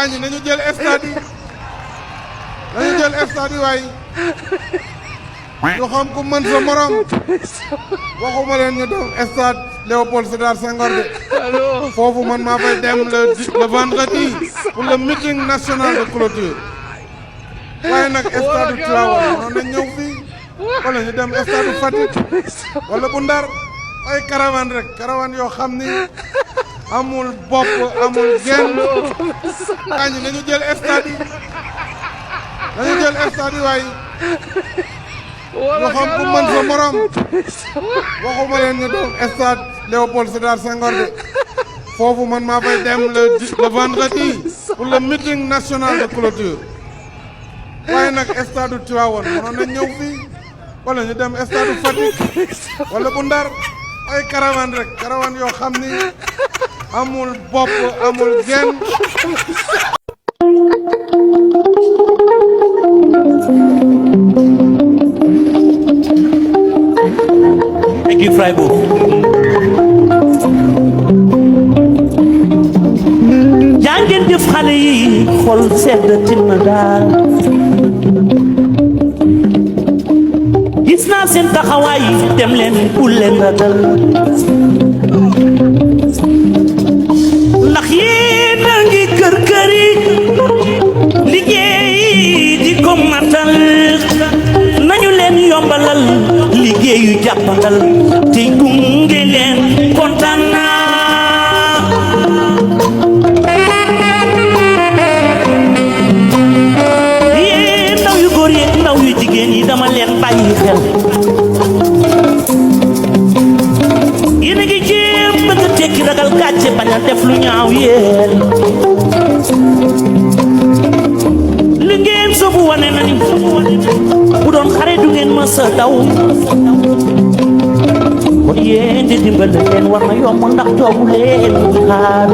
kañ nañu jël stade yi nañu jël stade yi waay ñu xam ku mën sa morom waxuma leen ñu dem stade Léopold Sédar Senghor de foofu man maa fay dem le vendredi pour le meeting national de clôture waaye nag stade du Tivaouane noonu nañ ñëw fii wala ñu dem stade du Fatick wala bu Ndar ay caravane rek caravane yoo xam ni amul bopp amul genn kañ nañu jël stade yi nañu jël stade yi waay ñu xam ku mën sa morom waxuma leen ñu dem stade Léopold Sédar Senghor de foofu man maa fay dem le vendredi pour le meeting national de clôture waaye nag stade du Tivaouane noonu nañ ñëw fii wala ñu dem stade du Fatick wala bu Ndar ay caravane rek caravane yoo xam ni amul bopp amul genn Thank you, Freiburg. Jàngeen jëf xale yi xol sedd tin na daal gis naa seen taxawaay dem leen bul leen ragal ndax yéen a ngi kër kër yi liggéey di ko matal nañu leen yombalal liggéeyu jàppandal te gunge leen kontaan naa yéen ndaw yu góor yi ndaw yu jigéen yi dama leen bàyyi xel yéen a ngi jéem bëgg a tekki ragal gàcce bañ a def lu ñaaw yéen li ngeen soobu wane na ni bu doon xare du ngeen ma sa daw kon yéen di dimbale leen war na yomb ndax toogu leen xaar